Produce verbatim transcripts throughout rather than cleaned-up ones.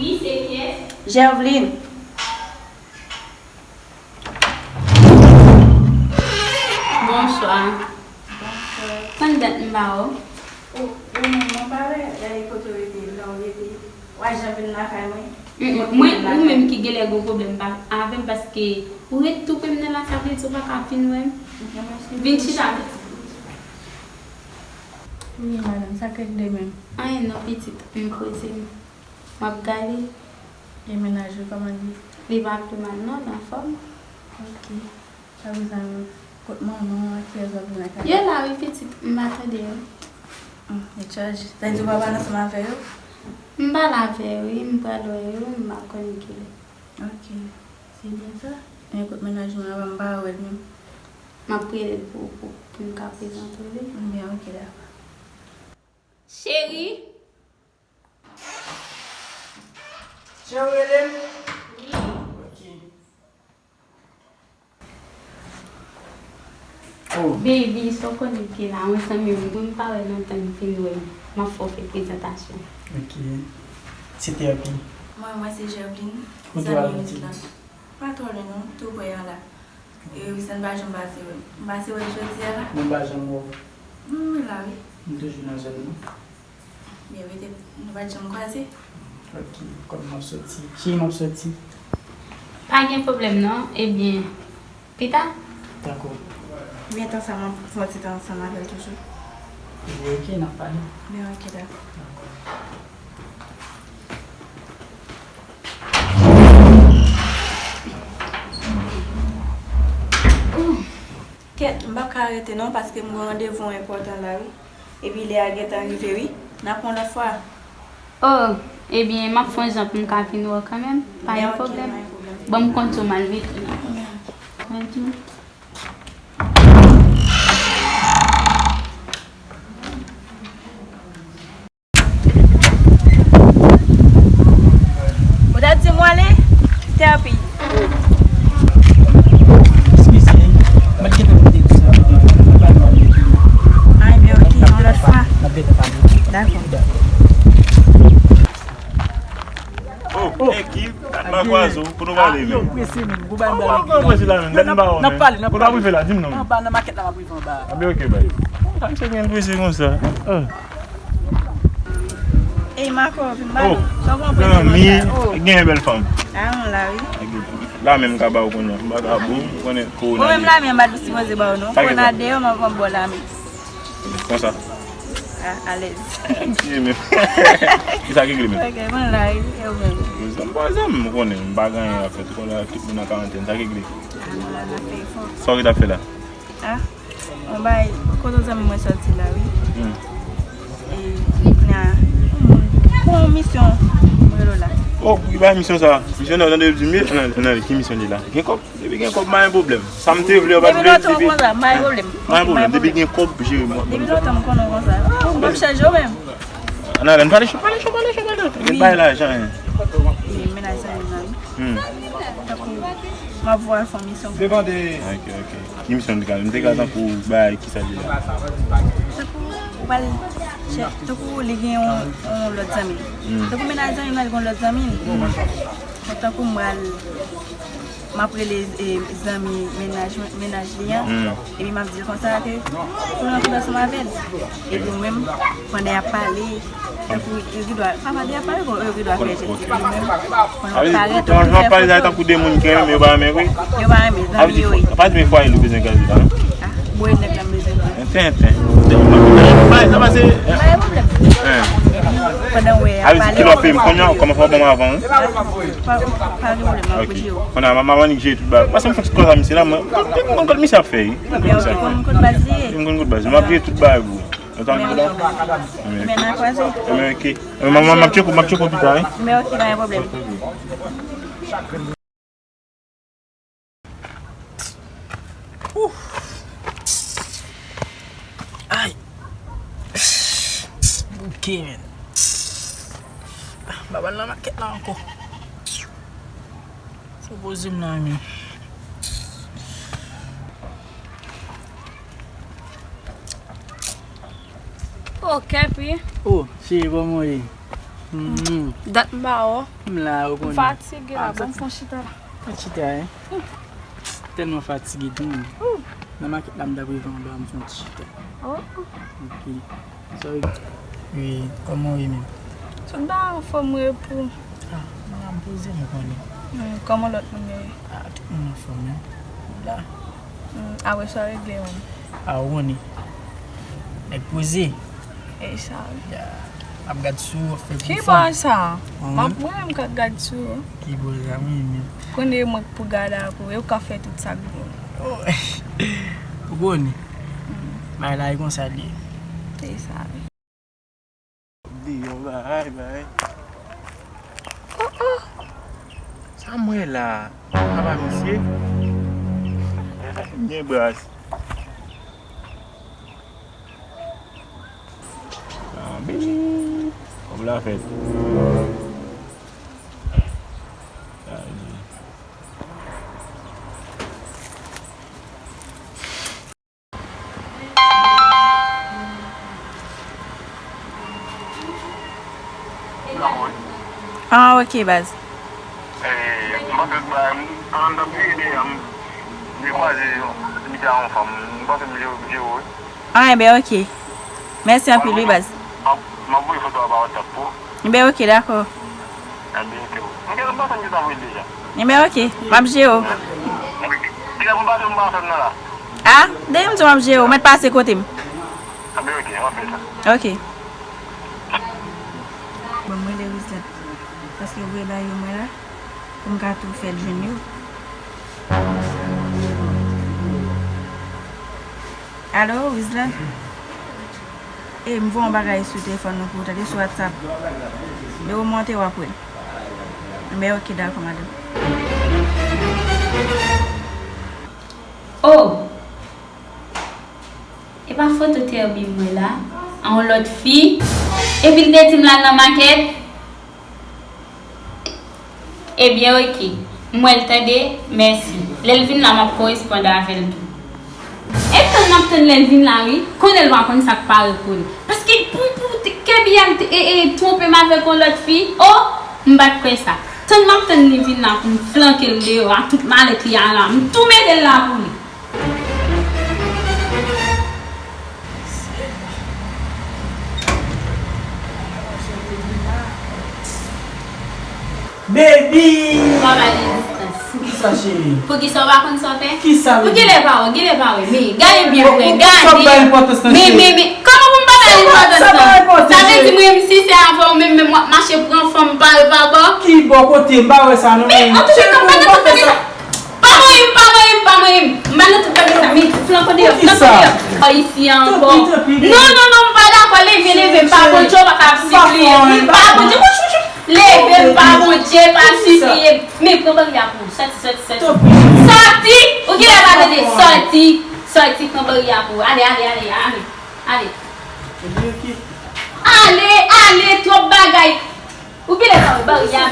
Wi, se kiyès? Gerveline. Bonswa. Bonswa. Konn dat m pa wè w? O, ou menm, mwen pa wè, gade kote w rete, lè w rete. W a janm vin lakay mwen? Mm, mwen, ou menm ki genlè gen pwoblèm pa, avè m, paske ou ret tou pre m nan la, sa vle di ou pa ka vin wè m? Vin chita, pitit. Wi, madanm, sa k regle menm? Anyen non, pitit, m poze m. M ap gade. E mennaj ou, kòman l ye? Li pa pi mal non, l anfòm. Ok. Pa bezwen, kot manman w, kiyès w ap vin lakay? Yo la wi, pitit, m pa tande yo. Hmm, tèt chaje. Sa vle di ou pa pale ansanm avè yo? M pale avè yo wi, m pral wè yo, m pa konnen kilè. Ok, se byen sa. Men kot mennaj mwen an, m pa wè l menm. M ap rele l pou, pou, pou m ka prezante w li. Byen, ok, dakò. Cheri. Jan w rele m? Wi. Ok. Oh. Baby, sa w konnen ke la, mwen zanmi m, mwen pa wè lontan m fin wè m. M ap fè w fè prezantasyon. Ok. Se Therapy. Mwen, mwen se Gerveline, zanmi m di la. Pa twò lwen non, tou prè an la. E wi, sa n pa janm pase wè. M pase wè jodi a la. Mwen pa janm wè w. M la wi. M toujou nan zòn nan. Byen, petèt nou pa t janm kwaze. Ok, kòm m ap soti. Cheri, m ap soti. Pa gen pwoblèm non. Ebyen, pita. Dakò. Byen, tan sa, m ap fè yon ti tan ansanm avè l toujou. Ebyen, ok, n ap pale. Byen, ok, dakò. Dakò. Kèt, m p ap ka rete non, paske m gen yon randevou enpòtan la wi. Epi lè a gentan rive wi. N ap wè yon lòt fwa. Oh, ebyen, m ap fè yon jan pou m ka vin wè w kanmenm. Pa gen pwoblèm. Ban m kondui w m al mete nan. Kondui w. Ou ta di m w ale? Therapy. Eskize, m t gentan mete di sa, mwen pa nan mete. Ah, ebyen, ok, yon lòt fwa. N ap gentan pale. Dakò. Oh, ekip, Makwazo, kote w prale menm? Yo, prese menm, gwo bagay. Ou pa pran prese la menm, dat m pa wè w menm. Kote w ap rive la, di m non. Anba, nan makèt la, m ap rive anba. Anben, ok, bay. Sa misye gen prese konsa? Ey, Marco, vin ba nou. Sa w pran prese konsa? Oh, gen bèl fanm. Ah, m la, wi. La menm m ka ba w kounye a. M pa ka bon, ou konnen kowona deyò. Ou menm la menm, m pa t sipoze ba w non. Kowona deyò, m ap pran bò la menm. Konsa. Ah, alèz. Ye menm. Kisa ki regle menm? Ok, mwen la, wi, e ou menm? Zanmi pa zanmi, m konnen, m pa gen anyen ap fè. Ou konnen tout moun an karantèn, sa ki regle? Ah, mwen la, n ap fè efò. Sa w ret ap fè la? Ah, yon bagay, kote zanmi mwen sòti la, wi. Hmm. E, kounye a, pou yon misyon, mwen rele w la. Oh, ki bagay misyon sa? Misyonè, w tande yo di m ye? Nan, nan, ki misyon li la? Gen kòb? Depi gen kòb, pa gen pwoblèm. Sa m te vle, yo pa t vle, depi. Depi lontan m konn sa, pa gen pwoblèm. Pa gen pwoblèm, depi gen kòb, jere m. Depi lontan m konnen konsa. M ap chanje w menm. Ann ale, ann pale cho, pale cho, pale cho, pale cho. Wi. Bay lajan, hein. E, mennaj zanmi m nan, wi. Hmm. Tankou, m ap voye l fè yon misyon pou mwen. Ok, ok. Ki misyon li ka, m te ka tankou bay kisa li la. Tankou, ou pral chè, tankou li gen yon, yon lòt zanmi. Hmm. Tankou mennaj zanmi m nan, li gen yon lòt zanmi. Hmm. Bon, tankou m pral, m ap rele, e, zanmi mennaj, mennaj li an, hmm, epi m ap di l konsa ke pou l rankontre ansanm avè l. Epi ou menm, pandan y ap pale, tankou yo gen dwa, pa pandan y ap pale, bon, yo gen dwa fè jès. Epi ou menm, pandan w ap pale, tankou w fè foto. Tankou de moun ki renmen, yo pa renmen vre. Yo pa renmen, zanmi yo ye. Pa di men fwaye li bezwen gaze la, non? Ah, bon, e nèg la m bezwen. Enten, enten. Bay, sa pase. Pa gen pwoblèm. Pandan w wè y ap pale, w ap fè m konnen, kòman fè w ban m avan, wi? Pa, pa gen pwoblèm, m ap koute w. Kounye a, m ap annik jere tout bagay. Paske m fè konsa, misye la, mwen, m konn kot misye ap fè, wi. M konn kot misye ap fè. M konn kot baz li ye. M konn kot baz li. M ap jere tout bagay pou ou. Ou tann mwen la? Men n a kwaze. Men ok. Men m, m, m ap tcheke w, m ap tcheke w pita, wi. Men ok, pa gen pwoblèm. Ouf. Ay. Bouke, men. M pa pral nan makèt la ankò. Fò poze m la, men. Oh, Kèpi. Oh, cheri, kòman w ye? Mm. Dat m pa wè w. M la, ou konnen. M fatige la, bon, m fon chita la. Fon chita, hein? Tèlman fatige tou, menm. Nan makèt la, m ta prevan anba, m fon ti chita. Oh. Ok. Sorry. Wi, kòman w ye menm? Tout bagay anfòm, repo. Ah, mwen la, m poze m, ou konnen. Hmm, kòman lòt moun yo ye? Ah, tout moun anfòm, menm. La. Hmm, apre sa regle menm. Ah, ou konnen. Nèg poze. E sa wi. Ya. Ap gad sou ou, ap fè gwo fanm. Ki bò sa? M ap mwen menm k ap gad sou ou. Ki bò sa, mwen menm? Konnen e mwen k pou gade ak ou, e ou k ap fè tout sa k bon. Oh. Ou konnen. Mm. Bagay la e konsa l ye. Se sa wi. Deyò, bay, bay. Oh, oh. Sa m wè la, apa misye? Gen bras. Anben, kòb la fèt. Ah, ok, baz. Eh, m panse bay, an, nan pye de a, m, m kwaze, m te a yon fanm. M panse m je, je, wi. Ah, enben, ok. Mèsi anpil, wi, baz. M ap, m ap voye foto a pa WhatsApp pou. Enben, ok, dakò. Enben, ok. M gentan panse m gentan voye l deja. Enben, ok. M ap jere w. Kilè pou m pase pou m pa fè m nan la? Ah, depi m di w m ap jere w, ou mèt pase kote m. Enben, ok, m ap fè sa. Ok. Bon, mwen le Rizlèt. Paske vre la yo mwen la, pou m ka tou fè l jwenn yo. Alo, Rizla? E, m voye yon bagay sou telefòn nan pou ou, tande, sou WhatsApp. Nimewo m monte, w ap wè l. Men ok, dakò, madanm. Oh! E pa foto Therby m wè la, a yon lòt fi. Epi l te di m l al nan makèt. Ebyen, ok. M wè l tande, mèsi. Lè l vin la, m ap koresponn avè l tou. E tann m ap tann lè l vin la, wi. Konnen l pa konn sa k pare pou li. Paske pou, pou te, Therby al te, e, e, twonpe m avèk yon lòt fi. Oh, m pa t kwè sa. Tann m ap tann li vin la pou m flanke l deyò a tout malèt li a la. M tou mete l la pou li. Baby! Travay nan distans. Poukisa, cheri? Poukisa w pa konn sa w fè? Kisa? Ou genlè pa wè, genlè pa wè. Men, gade byen pou mwen, gade. Sa bay enpòtans nan, men, cheri. Men, men, kòman pou m pa bay enpòtans nan? Sa bay enpòtans, cheri. Sa vle di mwen, m si se avè w menm, menm w ap mache pran fanm pa e pa bò? Ki bò kote? M pa wè sa, non. Men, men, antouka, cheri, non, pa nan tout bagay sa. Pa manyen m, pa manyen m, pa manyen m. M pa nan tout bagay sa. Men, flanke w deyò, flanke w deyò. Poukisa? Ò, isi a ankò. Tanpri, tanpri, baby. Non, non, non, m pa dakò. Leve, leve, m pa Bondye, w pa ka ap sipliye m. M pa Bondye, wouch, wouch, wouch. Leve, m pa Bondye, pa sipliye m. Men pran bari a pou ou. Sòti, sòti, sòti. Sòti! Ou genlè pa tande. Sòti, sòti, pran bari a pou ou. Ale, ale, ale, ale. Ale. Ale, ale, twòp bagay. Ou genlè pa wè bari a,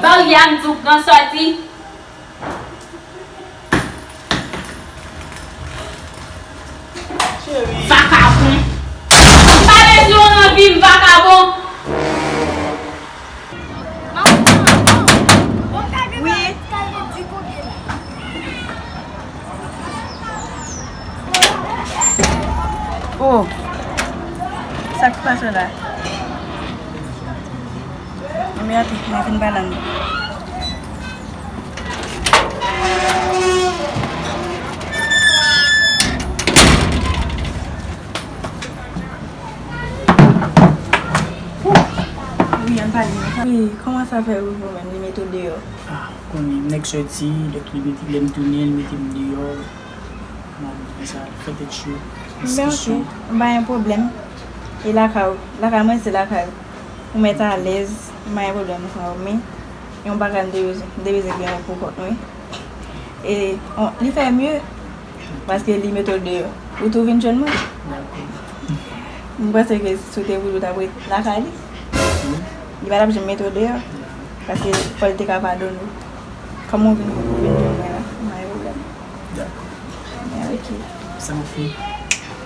bari a, m di w pran, sòti. Cheri. Vakabon. M pa bezwen w nan vi m, vakabon. Wi. Oh. Sa k pase la? Mwen ap fin pale ann. Wi, ann pale. Wi, kòman sa fè rive w menm, li mete w deyò? Ah, konnen nèg sòti, donk li mete, lè m tounen, li mete m deyò. Kòman pou di sa, fè tèt cho, diskisyon. M pa gen pwoblèm. E lakay ou, lakay mwen se lakay ou. Ou mèt alèz, m pa gen pwoblèm ansanm avè w, men yon bagay m te bezwen, m te bezwen gen yon pou kont mwen. E, on, li fè mye, paske li mete w deyò. Ou tou vin jwenn mwen. Dakò. M panse ke si w te voule, w t ap ret lakay li. Wi. Li pa t ap janm mete w deyò. Paske fò l te ka padone w. Kòman w vin, ou vin jwenn mwen la? M pa gen pwoblèm. Dakò. Men ok. Sa w fè?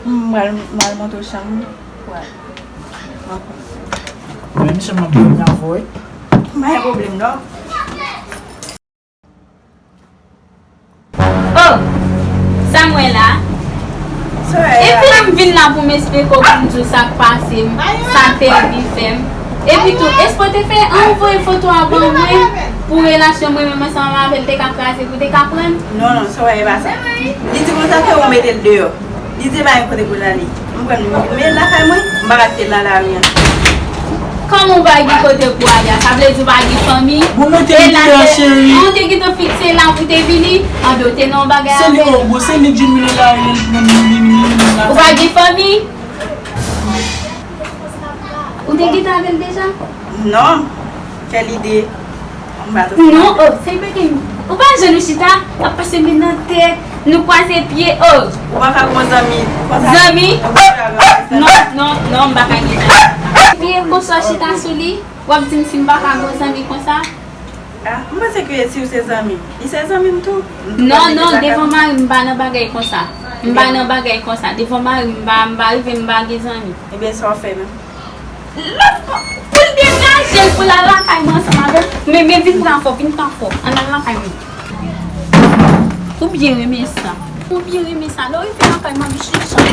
M pral, m pral monte w chanm ou. Wè. Dakò. Men misye m ap dòmi avè w wi. M pa gen pwoblèm non. Oh! Sa m wè la? Epi m vin la pou m esplike w, pou m di w sa k pase m, sa Terry fè m. Epi tou, èske w te fè anvoye foto a ban mwen pou relasyon mwen menm ansanm avè l te ka kraze, pou te ka pran l? Non, non, sa w wè e pa sa. Li di konsa ke ou mete l deyò. Li di pa gen kote pou l ale. M pran l, men lakay mwen, m pa ka kite l nan lari an. Kòman w pa gen kote pou w ale a? Sa vle di w pa gen fanmi? Bon, mete m deyò, cheri. Ou te gentan fikse la pou te vini? Anben, w te nan yon bagay avè l? Se li, oh, bon, se li k di m li nan lari an, li pran m, li, li, li, li nan lari. Ou pa gen fanmi? Ou te gentan avè l deja? Non. Fè lide. M pa twò fè lide. Non, oh, se bagay. Ou pa jwenn ou chita, ap pase men nan tèt, nou kwaze pye, oh. Ou pa ka gon zanmi konsa. Zanmi? Non, non, non, m pa ka gen zanmi. Pye konsa w chita sou li, w ap di m si m pa ka gon zanmi konsa? Ah, m panse ke si w se zanmi m, li se zanmi m tou. Non, non, devan mari m, m pa nan bagay konsa. M pa nan bagay konsa. Devan mari m, m pa, m pa rive, m pa gen zanmi. Ebyen, sa w fè menm? Lòt bò, pou l degaje l, pou l al lakay mwen ansanm avè l. Men, men vin pran fò, vin pran fò. Ann al lakay mwen. Ou byen renmen sa. Ou byen renmen sa. Lè w rive lakay mwen, bich li chan.